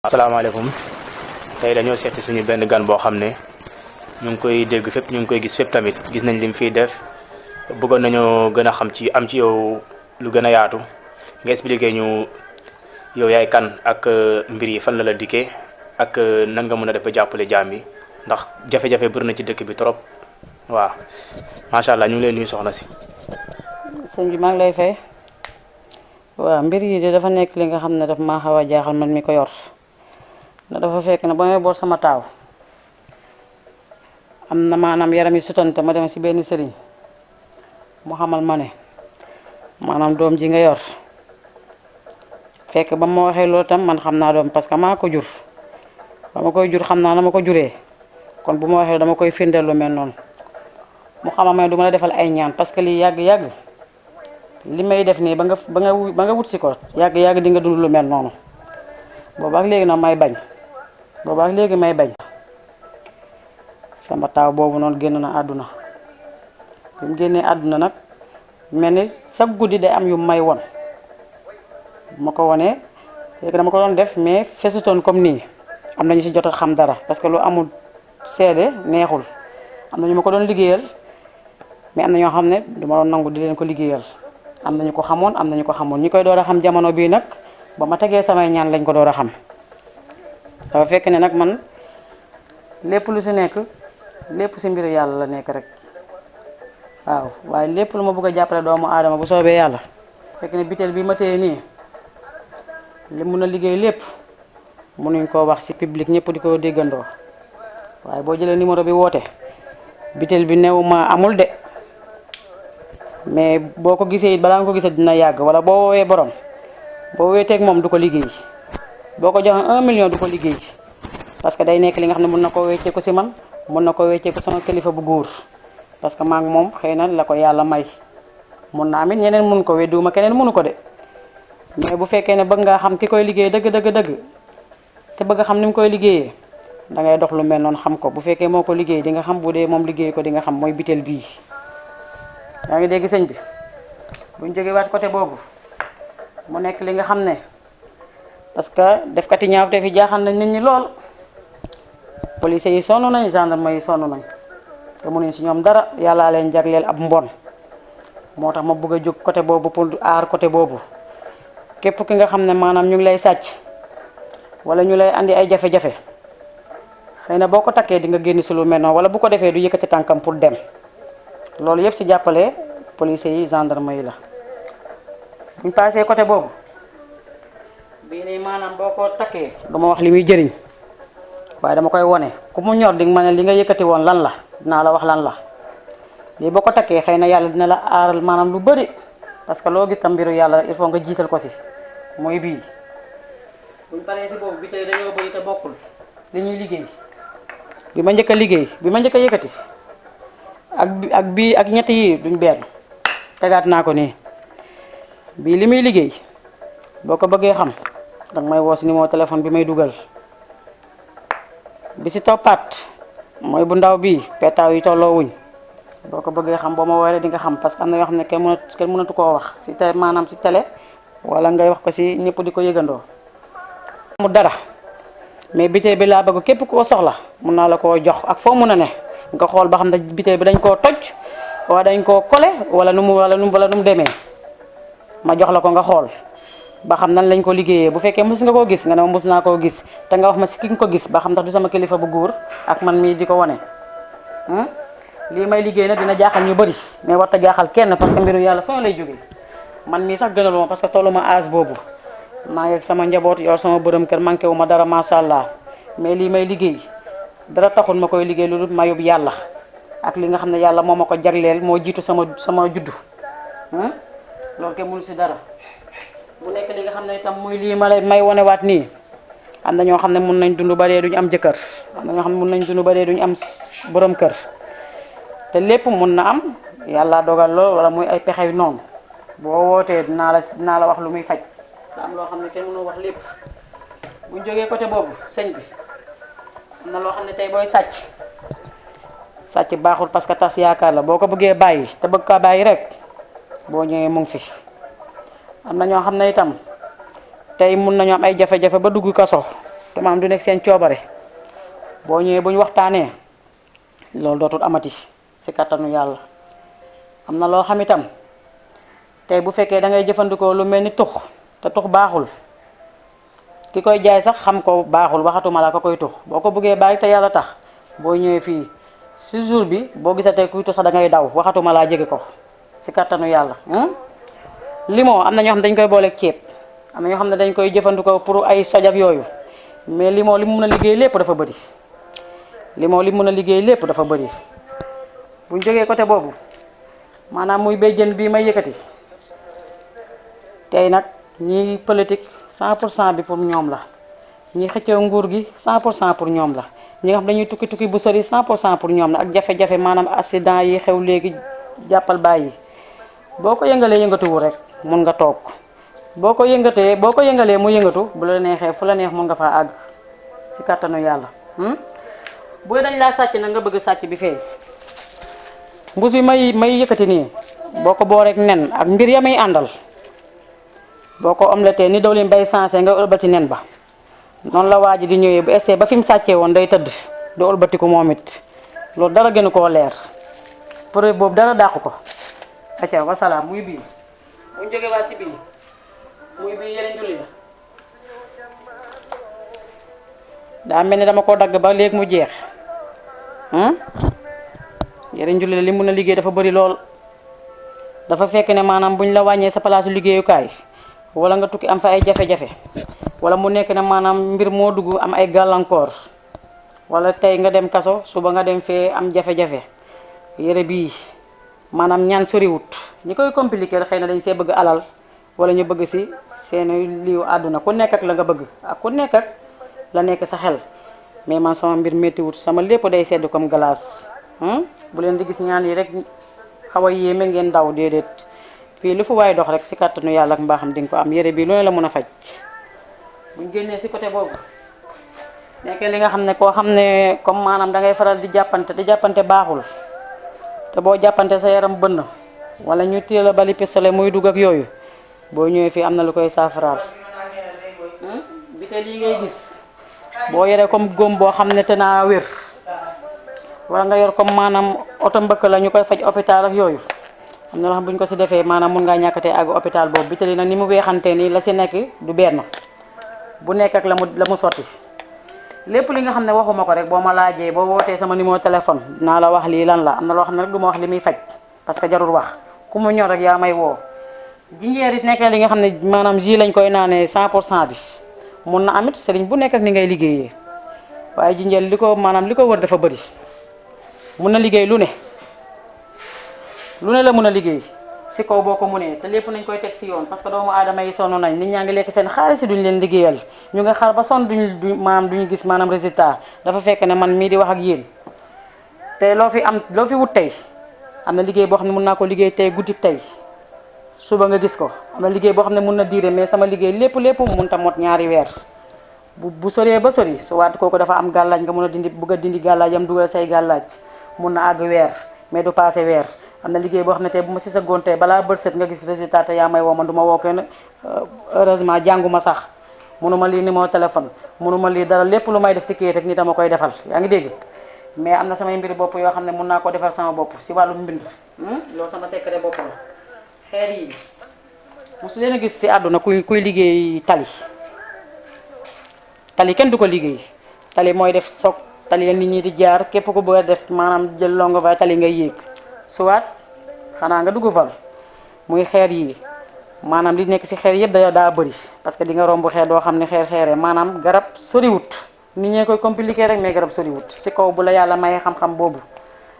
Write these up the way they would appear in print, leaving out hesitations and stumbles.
asalaamaaleykum tey dañoo seeti suñu benn gan boo xam ne ñu ngi koy dégg fépp ñu ngi koy gis fépp tamit gis nañ lim fiy def bëggoon nañoo gën a xam ci am ci yow lu gën a yaatu nga expliqué ñu yow yaay kan ak mbir yi fan la dikkee ak nan nga mën a def ba jàppale jaam yi ndax jafe-jafe bëri na ci dëkk bi trop waaw macha allah ñu ngi leen nuyu soxna si. sëñ bi maa ngi lay fay waaw mbir yi de dafa nekk li nga xam ne daf maa xaw a jaaxal man mi ko yor. na dafa fekk ne ba may boot sama taaw am na maanaam yaram yi sutante ma dem ci benn sëriñ mu xamal ma ne maanaam doom ji nga yor fekk ba ma waxee loolu tam man xam naa doom parce que maa ko jur ba ma koy jur xam naa na ma ko juree kon bu ma waxee dama koy firndeel lu mel noonu mu xamal ma ne du ma la defal ay ñaan parce que lii yàgg-yàgg li may def nii ba nga wut si ko yàgg-yàgg di nga dund lu mel noonu boobaak léegi nag may bañ boobaak léegi may bañ sama taaw boobu noonu génn na àdduna bi mu génnee àdduna nag mel ni chaque guddi day am yu may won bu ma ko wonee léegi dama ko doon def mais fesutoon comme nii am nañu si jot a xam dara parce que lu amul seede neexul am na ñu ma ko doon liggéeyal mais am na ñoo xam ne duma doon nangu di leen ko liggéeyal am nañu ko xamoon am nañu ko xamoon ñi koy door a xam jamono bii nag ba ma tegee samay ñaan lañ ko door a xam dafa fekk ne nag man lépp lu si nekk lépp si mbiru yàlla la nekk rek waaw waaye lépp lu ma bëgg a jàppale doomu aadama bu soobee yàlla fekk ne biteel bi ma téye nii li mun a liggéey lépp mënuñ koo wax si public ñëpp di ko déggandoo waaye boo jëlee numéro bi woote biteel bi new ma amul de mais boo ko gisee it balaa nga ko gisee dina yàgg wala boo woowee borom boo wéeteeg moom du ko liggéey boo ko joxee 1 million du ko liggéey parce que day nekk li nga xam ne mën na koo wécceeku si man mën na koo wécceeku sama kilifa bu góor parce que maa ngi moom xëy na la ko yàlla may mun naa amit ñeneen mun ko weddiwuma keneen mënu ko de mais bu fekkee ne bëgg ngaa xam ki koy liggéey dëgg te bëgg xam ni mu koy liggéeyee da ngay dox lu mel noonu xam ko bu fekkee moo ko liggéey di nga xam bu dee moom liggéey ko di nga xam mooy biteel bii yaa ngi dégg sëñ bi buñ jógee waat côté boobu mu nekk li nga xam ne parce que defkati ñaaw te fi jaaxal nañ nit ñi lool police yi sonn nañ gendarme yi sonn nañ te mënuñ si ñoom dara yàllaa leen jagleel ab mbon moo tax ma bëgg a jóg côté boobu pour aar côté boobu képp ki nga xam ne maanaam ñu ngi lay sàcc wala ñu lay andi ay jafe-jafe xëy na boo ko takkee di nga génn si lu mel noonu wala bu ko defee du yëkkati tànkam pour dem loolu yëpp si jàppale police yi gendarme yi la buñ passé côté boobu bii nii maanaam boo ko takkee duma wax li muy jëriñ waaye dama koy wone ku mu ñor di nga ma ne li nga yëkkati woon lan la dinaa la wax lan la lii boo ko takkee xëy na yàlla dina la aaral maanaam lu bëri parce que loo gis tam mbiru yàlla il faut nga jiital ko si mooy bii buñ paree si boobu bi tey dañoo bëri te bokkul li ñuy liggéey bi ma njëkk a liggéey bi ma njëkk a yëkkati ak bii ak ñett yi duñ benn tegaat naa ko nii bii li muy liggéey boo ko bëggee xam danga may woo si numéro téléphone bi may dugal bi si toppaat mooy bu ndaw bii petaaw yi tolloo wuñ boo ko bëggee xam boo ma woowee di nga xam parce que am na yoo xam ne kenn mënatu koo wax si te maanaam si télé wala ngay wax ko si ñëpp di ko yëgandoo mu dara mais biteel bi laa bëgg képp koo soxla mun naa la koo jox ak foo mun a ne nga xool ba xam ne biteel bi dañ koo toj wala dañ koo kole wala nu mu demee ma jox la ko nga xool ba xam nan lañ ko liggéeyee bu fekkee mus nga koo gis nga ne ma mus naa koo gis te nga wax ma si ki nga ko gis ba xam ndax du sama kilifa bu góor ak man mii di ko wane lii may liggéey nag dina jaaxal ñu bëri mais warta jaaxal kenn parce que mbiru yàlla fa lay jógee man mii sax gënaluma parce que tollu ma âge boobu maa ngi ak sama njaboot yor sama bërëm kër manqué wu ma dara macha allah mais lii may liggéey dara taxul ma koy liggéey lu dul mayub yàlla ak li nga xam ne yàlla moo ma ko jagleel moo jiitu sama juddu loolu kenn mënu si dara bu nekk li nga xam ne itam muy lii ma lay may wonewaat nii am na ñoo xam ne mun nañ dund ba dee duñu am jëkkër am na ñoo xam ne mun nañ dund ba dee duñu am borom kër te lépp mun na am yàlla dogal lool wala muy ay pexe yu noonu boo wootee dinaa la wax lu muy faj te am loo xam ne kenn mënu wax lépp buñ jógee côté boobu sëñ bi am na loo xam ne tey booy sàcc baaxul parce que tas yaakaar la boo ko bëggee bàyyi te bëgg kaa bàyyi rek boo ñëwee mu ngi fi am na ñoo xam ne itam tey mun nañu am ay jafe-jafe ba dugg kaso te maam du nekk seen coobare boo ñëwee bu ñu waxtaanee loolu dootul amati si kattanu yàlla. am na loo xam itam tey bu fekkee da ngay jëfandikoo lu mel ni tux te tux baaxul ki koy jaay sax xam ko baaxul waxatuma la ko koy tux boo ko bëggee bàyyi te yàlla tax boo ñëwee fii si jour bi boo gisatee kuy tux sax da ngay daw waxatuma laa jege ko si kattanu yàlla. limon am na ñoo xam ne dañ koy booleeg ceeb am na ñoo xam ne dañ koy jëfandikoo pour ay soj ak yooyu mais limon li mu mën a liggéey lépp dafa bëri. limon li mu mën a liggéey lépp dafa bëri buñ jógee côté boobu maanaam muy béjjën bii may yëkkati tey nag ñi politique 100% bi pour ñoom la ñi xëccoo nguur gi 100% pour ñoom la ñi nga xam dañuy tukki bu sori 100% pour ñoom la ak jafe-jafe maanaam accident yi xew léegi jàppal bàyyi boo ko yëngalee yëngatuwul rek mun nga toog boo ko yëngalee mu yëngatu bu la neexee fu la neex mun nga faa àgg ci kàttanu yàlla. bu dañ laa sàcc nag nga bëgg sàcc bi feeñ mbus bi may yëkkati nii boo ko boo rek nen ak mbir ya may àndal boo ko omelette ni dawlin bay sensé nga ëlbati nen ba noonu la waa ji di ñëwee bu essayé ba fi mu sàccee woon day tëdd du ëlbatiku moom it loolu dara gënu koo leer preuve boobu dara dàqu ko. acca wasalaam muy bii bu ñu jógee waa si bii muy bii yeneen julli la daa mel ni dama ko dagg ba léegi mu jeex yeneen julli la li mun a liggéey dafa bëri lool dafa fekk ne maanaam buñ la wàññee sa place liggéeyukaay wala nga tukki am fa ay jafe-jafe wala mu nekk ne maanaam mbir moo dugg am ay gàllankoor wala tey nga dem kaso suba nga dem fee am jafe-jafe yére bii maanaam ñaan soriwut ñi koy compliqué xëy na dañ see bëgg alal wala ñu bëgg si seen liiw àdduna ku nekk ak la nga bëgg ak ku nekk ak la nekk sa xel mais man sama mbir méttiwut sama lépp day sedd comme glace bu leen di gis ñaan yi rek xaw a yéeme ngeen daw déedéet fii lu fu waay dox rek si kàttanu yàlla ak mbaaxam di nga ko am yére bi lu ne la mën a faj. buñ génnee si côté boobu nekk li nga xam ne koo xam ne comme maanaam da ngay faral di jàppante baaxul te boo jàppante sa yaram bënn wala ñu téye la bali pistolet muy dugg ak yooyu boo ñëwee fii am na lu koy saafaraal. biteel yi ngay gis boo yoree comme góom boo xam ne te naa wér wala nga yor comme maanaam oto mbëkk la ñu koy faj hôpital ak yooyu am na loo xam bu ñu ko si defee maanaam mun ngaa ñàkkatee àgg hôpital boobu biteel yi nag ni mu weexantee nii la si nekk du benn bu nekk ak la mu sotti lépp li nga xam ne waxuma ko rek boo ma laajee boo wootee sama numéro téléphone naa la wax lii lan la am na loo xam ne rek du ma wax li muy faj parce que jarul wax ku mu ñor rek yaa may woo. jinjeer it nekk li nga xam ne maanaam jus lañ koy naanee 100% bi mun na amit sëriñ bu nekk ak ni ngay liggéeyee waaye jinjeer li ko wër dafa bëri mun na liggéey lu ne la mun a liggéey si kaw boo ko munee te lépp nañ koy teg si yoon parce que doomu aadama yi sonn nañ nit ñaa ngi lekk seen xaalis duñ leen liggéeyal ñu nga xaar ba sonn duñu gis maanaam résultat dafa fekk ne man mii di wax ak yéen te loo fi wut tey am na liggéey boo xam ne mun naa ko liggéey tey guddi tey suba nga gis ko am na liggéey boo xam ne mun na diire mais sama liggéey lépp mun ta mot ñaari weer bu soree ba sori su waat kooku dafa am gàllaaj nga mun a bëgg a dindi gàllaajam dugal say gàllaaj mun na àgg weer mais du passé weer am na liggéey boo xam ne tey bu ma si sa gontee balaa bët set nga gis résultat te yaa may woo man du ma woo kenn heureusement jànguma sax munuma lii numéro téléphone munuma lii dara lépp lu may def si kii rek ni dama koy defal yaa ngi dégg mais am na samay mbiri bopp yoo xam ne mun naa ko defal sama bopp si wàllu mbind loolu sama secret bopp la xeer yi mosu leen a gis si àdduna kuy liggéey tali kenn du ko liggéey tali mooy def soog tali la nit ñi di jaar képp ku bëgg a def maanaam jël longo va tali ngay yéeg suwaat xanaa nga dugg fal muy xeer yi maanaam li nekk si xeer yëpp daa bëri parce que di nga romb xeer doo xam ne xeeree maanaam garab soriwut nit ñee koy compliqué rek mais garab soriwut si kaw bu la yàlla mayee xam-xam boobu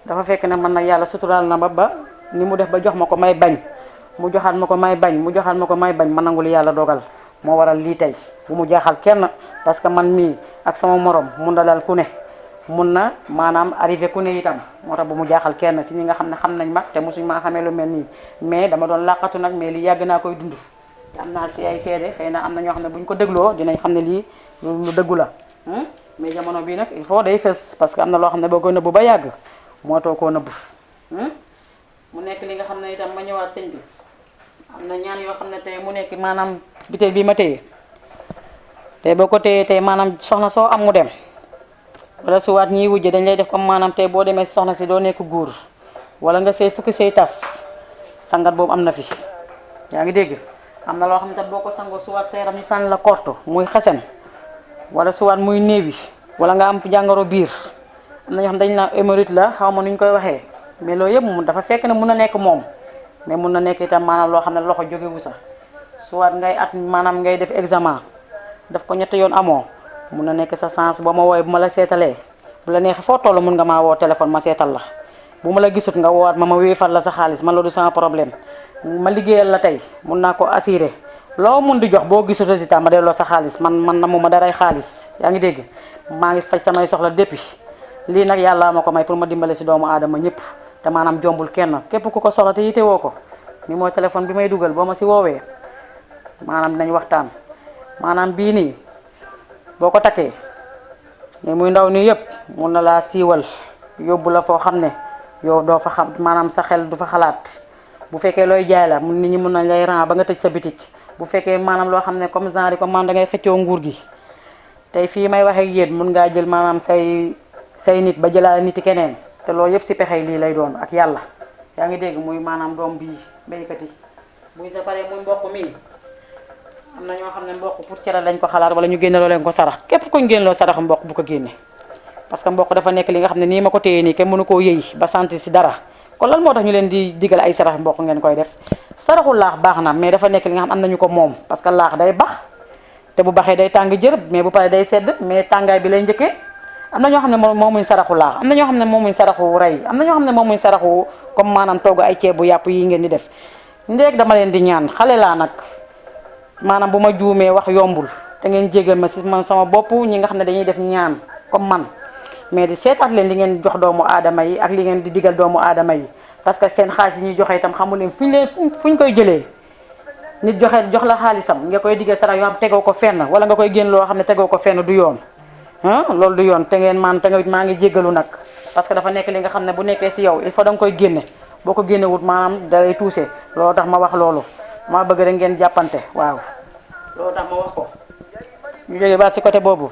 dafa fekk ne man nag yàlla suturaal na ba ni mu def ba jox ma ko may bañ mu joxaat ma ko may bañ mu joxaat ma ko may bañ ma nangu li yàlla dogal moo waral lii tey bu mu jaaxal kenn parce que man mii ak sama morom mun na dal ku ne mun na maanaam arrivé ku ne itam moo tax bu mu jaaxal kenn si ñi nga xam ne xam nañ ma te mosuñ maa xamee lu mel nii mais dama doon làqatu nag mais lii yàgg naa koy dund am naa si ay seede xëy na am na ñoo xam ne buñ ko dégloo dinañ xam ne lii lu dëggu la mais jamono bii nag il faut day fës parce que am na loo xam ne boo koy nëbbu ba yàgg moo too koo nëbbu mu nekk li nga xam ne itam ma ñëwaat sëñ bi am na ñaan yoo xam ne tey mu nekk maanaam biteel bii ma téye tey boo ko téyee tey maanaam soxna soo am mu dem wala suwaat ñiy wujje dañ lay def comme maanaam tey boo demee si soxna si doo nekk góor wala nga sëy fukki sëy tas sangat boobu am na fi yaa ngi dégg. am na loo xam ne tam boo ko sangoo suwaat sa yaram ñu sànni la korto muy xesen wala suwaat muy néewi wala nga am jàngoro biir am na ñoo xam dañ na hémorroïde la xaw ma nu ñu koy waxee mais loolu yëpp mu dafa fekk ne mun na nekk moom mais mun na nekk itam maanaam loo xam ne loxo jógewu sax suwaat ngay at maanaam ngay def examen daf ko ñetti yoon amoo mun na nekk sa sens ba ma wooye bu ma la seetalee bu la neexee foo toll mun nga maa woo téléphone ma seetal la bu ma la gisut nga woowaat ma wéefal la sa xaalis man loolu sama problème ma liggéeyal la tey mun naa ko assuré loo mun di jox boo gisul résultat ma delloo sa xaalis man na mu ma daray xaalis yaa ngi dégg maa ngi faj samay soxla depuis lii nag yàlla ma ko may pour ma dimbale si doomu aadama ñëpp te maanaam jombul kenn képp ku ko soxla te yite woo ko ni mooy téléphone bi may dugal boo ma si woowee maanaam dinañ waxtaan maanaam bii nii boo ko takkee ni muy ndaw nii yëpp mun na laa siiwal yóbbu la foo xam ne yow doo fa xam maanaam sa xel du fa xalaat bu fekkee looy jaay la mun nit ñi mun nañ lay ran ba nga tëj sa bitik bu fekkee maanaam loo xam ne comme genre comme man da ngay xëccoo nguur gi tey fii may waxee ak yéen mun ngaa jël maanaam say nit ba jëlaale niti keneen te loolu yëpp si pexey lii lay doon ak yàlla yaa ngi dégg muy maanaam doom bii béykat yi buñ sa paree muy mboq mii am na ñoo xam ne mboq pour cere lañ ko xalaat wala ñu génne loo leen ko sarax képp kuñ génne loo saraxu mboq bu ko génne parce que mboq dafa nekk li nga xam ne nii ma ko téye nii kenn mënu koo yëy ba sentir si dara kon lan moo tax ñu leen di digal ay sarax mboq ngeen koy def saraxu laax baax na mais dafa nekk li nga xam am nañu ko moom parce que laax day bax te bu baxee day tàng jër mais bu paree day sedd mais tàngaay bi lay njëkkee am na ñoo xam ne moom muy saraxu laax am na ñoo xam ne moom muy saraxu rey am na ñoo xam ne moom muy saraxu comme maanaam togg ay ceebu yàpp yi ngeen di def ndéeg dama leen di ñaan xale laa nag maanaam bu ma juumee wax yombul te ngeen jégal ma si man sama bopp ñi nga xam ne dañuy def ñaan comme man mais di seetaat leen li ngeen jox doomu aadama yi ak li ngeen di digal doomu aadama yi parce que seen xaalis yi ñuy joxe itam xamu leen fuñ koy jëlee nit jox la xaalisam nga koy digal sarax yoo xam tegoo ko fenn wala nga koy génn loo xam ne tegoo ko fenn du yoon loolu du yoon te ngeen man te nga maa ngi jéggalu nag parce que dafa nekk li nga xam ne bu nekkee si yow il faut da nga koy génne boo ko génne wut maanaam dalay tuuse loolu tax ma wax loolu maa bëgg rek ngeen jàppante waaw loolu tax ma wax ko ñu jógee ba si côté boobu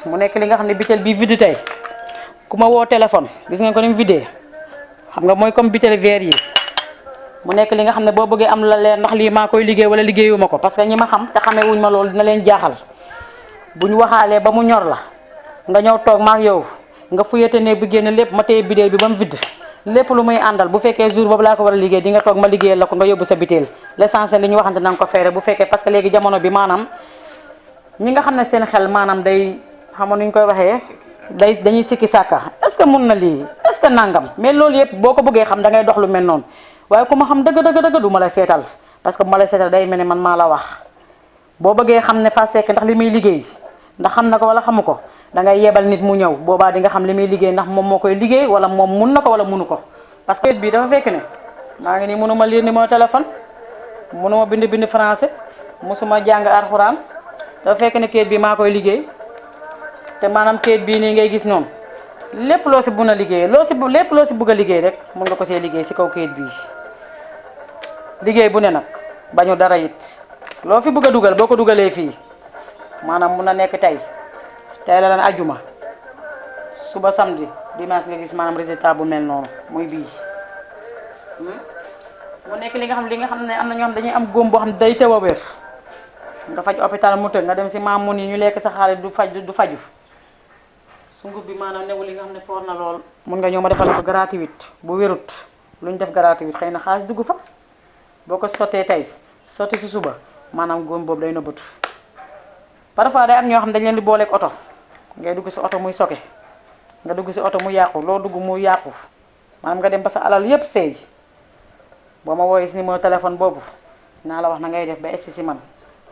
mu nekk li nga xam ne bitel bi vide tey ku ma woo téléphone gis ngeen ko ni mu vidé xam nga mooy comme bitel verre yi mu nekk li nga xam ne boo bëggee am la leer ndax lii maa koy liggéey wala liggéeyuma ko parce que ñi ma xam te xamee wuñ ma loolu dina leen jaaxal bu ñu waxaalee ba mu ñor la nga ñëw toog maak yow nga fuyete ne bi génn lépp ma téye bideel bi ba mu vide lépp lu muy àndal bu fekkee jour boobu laa ko war a liggéey di nga toog ma liggéeyal la ko nga yóbbu sa biteel l'essentiel li ñu waxante na nga ko feere bu fekkee parce que léegi jamono bi maanaam ñi nga xam ne seen xel maanaam day xamoon nuñ koy waxee dañuy sikki sàkka est-ce que mun na lii est-ce que nangam mais loolu yëpp boo ko bëggee xam da ngay dox lu mel noonu waaye ku ma xam dëgg du ma la seetal parce que bu ma la seetal day mel ni man maa la wax boo bëggee xam ne Fatou Seck ndax li muy liggéey ndax xam na ko wala xamu ko da ngay yebal nit mu ñëw boobaa di nga xam li muy liggéey ndax moom moo koy liggéey wala moom mun na ko wala munu ko parce que bii dafa fekk ne maa ngi nii mënuma lire numéro téléphone mënuma bind français musuma jàng alxuraan dafa fekk ne kayit bi maa koy liggéey te maanaam kayit bii nii ngay gis noonu lépp loo si bun a liggéey lépp loo si bëgg a liggéey rek mun nga ko see liggéey si kaw kayit bii liggéey bu ne nag bañu dara it loo fi bëgg a dugal boo ko dugalee fii maanaam mun na nekk tey la lan ajjuma suba samedi dimanche nga gis maanaam résultat bu mel noonu muy bii mu nekk li nga xam ne am na ñoo xam dañuy am góom boo xam ne day teew a wér nga faj hôpital mu të nga dem si maamun yi ñu lekk sa xaalis du faju sungub bi maanaam newul li nga xam ne foor na lool mun nga ñëw ma defal ko gratuite bu wérut lu ñu def gratuite xëy na xaalis dugg fa boo ko sottee tey sotti si suba maanaam góom boobu day nëbbatu parfois day am ñoo xam dañ leen di booleeg oto ngay dugg si oto muy soke nga dugg si oto mu yàqu loo dugg mu yàqu maanaam nga dem ba sa alal yépp seey boo ma wooyee si numéro téléphone boobu naa la wax na ngay def ba egsi si man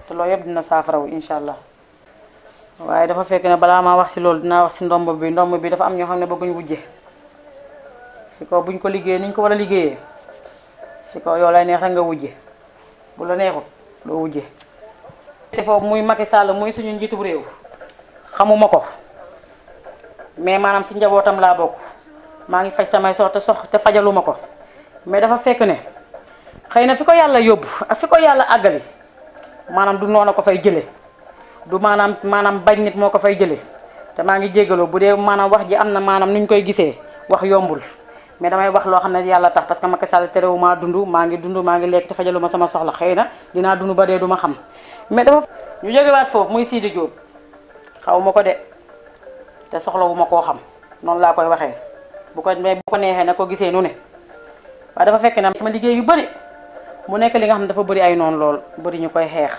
te loolu yëpp dina saafarawu incha allah waaye dafa fekk ne balaa maa wax si loolu dinaa wax si ndomb bi dafa am ñoo xam ne bëgguñ wujje si kaw buñ ko liggéeyee niñ ko war a liggéeyee si kaw yow lay neex rek nga wujje bu la neexut doo wujje defoo muy Macky Sall muy suñu njiitu réew xamuma ko mais maanaam si njabootam laa bokk maa ngi faj samay sox te fajaluma ko mais dafa fekk ne xëy na fi ko yàlla yóbbu ak fi ko yàlla àggali maanaam du noonu ko fay jële du maanaam bañ nit moo ko fay jëlee te maa ngi jégaloo bu dee maanaam wax ji am na maanaam nuñ koy gisee wax yombul mais damay wax loo xam ne yàlla tax parce que Macky Sall terewu maa dund maa ngi lekk te fajalu ma sama soxla xëy na dinaa dund ba dee du ma xam mais dafa ñu jógewaat foofu muy Sidi Diop xaw ma ko de te soxlawu ma koo xam noonu laa koy waxee bu ko neexee na ko gisee nu ne waaye dafa fekk na sama liggéey yu bëri mu nekk li nga xam ne dafa bëri ay noonu lool bëri ñu koy xeex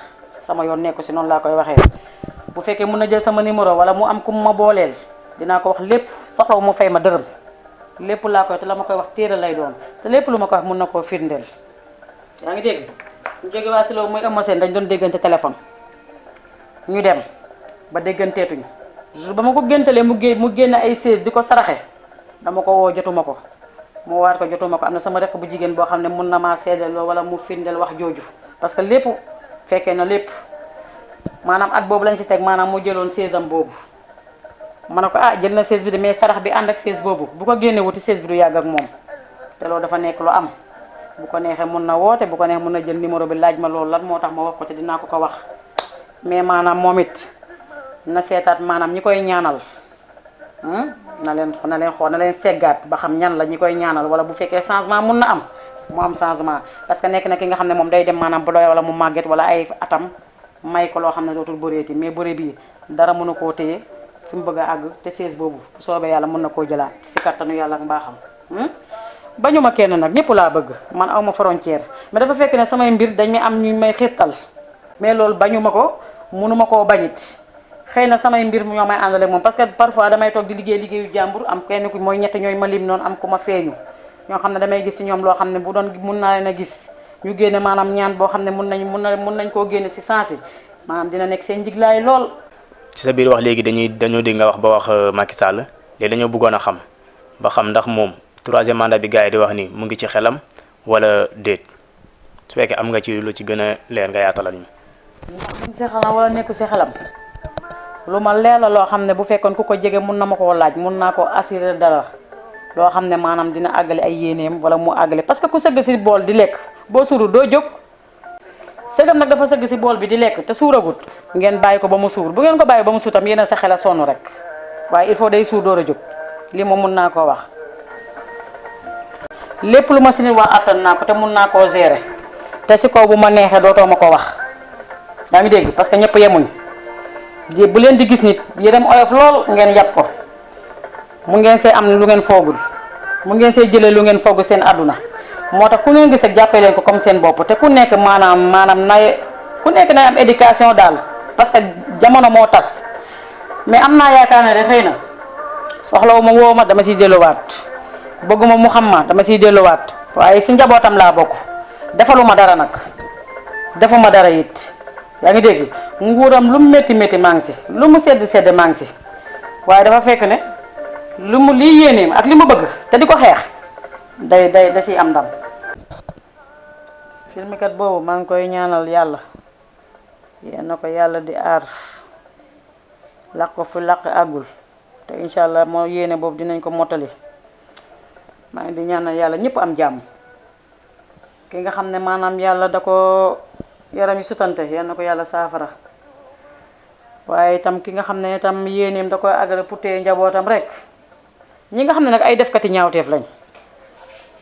sama yoon nekku si noonu laa koy waxee bu fekkee mun na jël sama numéro wala mu am ku ma booleel dinaa ko wax lépp soxlawu ma fay ma dërëm lépp laa koy te la ma koy wax téere lay doon te lépp lu ma koy wax mun na koo firndeel yaa ngi dégg ñu jóge waa si loolu muy Eumeu Sène dañ doon déggante téléphone ñu dem ba dégganteetuñu jour ba ma ko géntalee mu génn ay 16 di ko saraxe dama ko woo jotuma ko mu waat ko jotuma ko am na sama rek bu jigéen boo xam ne mun na maa seedeel loolu wala mu firndeel wax jooju parce que lépp fekkee na lépp maanaam at boobu lañ si teg maanaam mu jëloon 16 am boobu ma ne ko jël na 16 bi de mais sarax bi ànd ak 16 boobu bu ko génne wuti 16 bi du yàgg ak moom te loolu dafa nekk lu am bu ko neexee mun na woote bu ko neexee mun na jël numéro bi laaj ma loolu lan moo tax ma wax ko te dinaa ko wax mais maanaam moom it na seetaat maanaam ñi koy ñaanal na leen xool na leen seggaat ba xam ñan la ñi koy ñaanal wala bu fekkee changement mun na am mu am changement parce que nekk na ki nga xam ne moom day dem maanaam bu doy wala mu màgget wala ay atam may ko loo xam ne dootul bëreeti mais bëre bii dara mën na koo téye fi mu bëgg a àgg te 16 boobu bu soobee yàlla mën na koo jëlaat si kattanu yàlla ak mbaaxam bañu ma kenn nag ñëpp laa bëgg man aw ma frontière mais dafa fekk ne samay mbir dañ may am ñu may xettal mais loolu bañu ma ko mënu ma koo bañit xëy na samay mbir ñoo may àndale moom parce que parfois damay toog di liggéeyu jàmbur am kenn ku mooy ñett ñooy ma lim noonu am ku ma feeñu ñoo xam ne damay gis si ñoom loo xam ne bu doon mun naa leen a gis ñu génne maanaam ñaan boo xam ne mun nañ koo génne si sensi maanaam dina nekk seen njiglaay lool. ci sa biir wax léegi dañoo dégg nga wax ba wax Macky Sall léegi dañoo bëggoon a xam ba xam ndax moom 3e mandat bi gars yi di wax ni mu ngi ci xelam wala déet su fekkee am nga ci lu ci gën a leer nga yaatalal ñu. si xelam wala nekku si xelam lu ma leer la loo xam ne bu fekkoon ku ko jege mun na ma koo laaj mun naa ko assurer dara loo xam ne maanaam dina àggale ay yéeneem wala mu àggale parce que ku sëgg si bool di lekk boo suuru doo jóg sëgam nag dafa sëgg si bool bi di lekk te suuragut ngeen bàyyi ko ba mu suur bu ngeen ko bàyyi ba mu suur tam yéen a sa xel a sonn rek waaye il faut day suur door a jóg lii moom mun naa koo wax lépp lu ma si nit wax attan naa ko te mun naa koo gérer te si kaw bu ma neexee dootoo ma ko wax yaa ngi dégg parce que ñëpp yemuñ bu leen di gis nit yéram oyof lool ngeen yàpp ko mu ngeen see am lu ngeen foogul mu ngeen see jëlee lu ngeen foogul seen àdduna moo tax ku ngeen gis ak jàppee leen ko comme seen bopp te ku nekk maanaam ku nekk nay am éducation daal parce que jamono moo tas mais am naa yaakaar ne de xëy na soxlawu ma woo ma dama siy delluwaat bëgguma mu xam ma dama siy delluwaat waaye si njabootam laa bokk defaluma dara nag defuma dara it yaa ngi dégg nguuram lu mu métti maa ngi si lu mu sedd maa ngi si waaye dafa fekk ne lu mu lii yéeneem ak li mu bëgg te di ko xeex da siy am ndam. filmikat boobu maa ngi koy ñaanal yàlla yéen na ko yàlla di aar laq ko fi laq àggul te incha allah moo yéene boobu dinañ ko mottali maa ngi di ñaanal yàlla ñëpp am jàmm ki nga xam ne maanaam yàlla da ko yaram yi sutante yal na ko yàlla saafara waaye itam ki nga xam ne itam yéeneem da koy agale pour téye njabootam rek ñi nga xam ne nag ay defkati ñaawteef lañ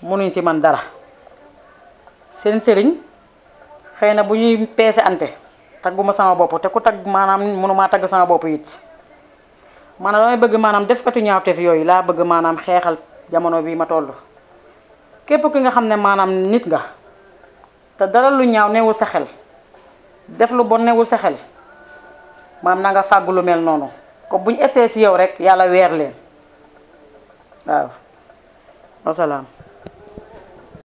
mënuñ si man dara seen sëriñ xëy na bu ñuy peese ante tagguma sama bopp te ku tagg maanaam mënumaa tagg sama bopp it maanaam damay bëgg maanaam defkati ñaawteef yooyu laa bëgg maanaam xeexal jamono bii ma toll képp ki nga xam ne maanaam nit nga te dara lu ñaaw newul sa xel def lu bon newul sa xel maam na nga fàggu lu mel noonu ko buñ essayé si yow rek yàlla weer leen waaw wasalaam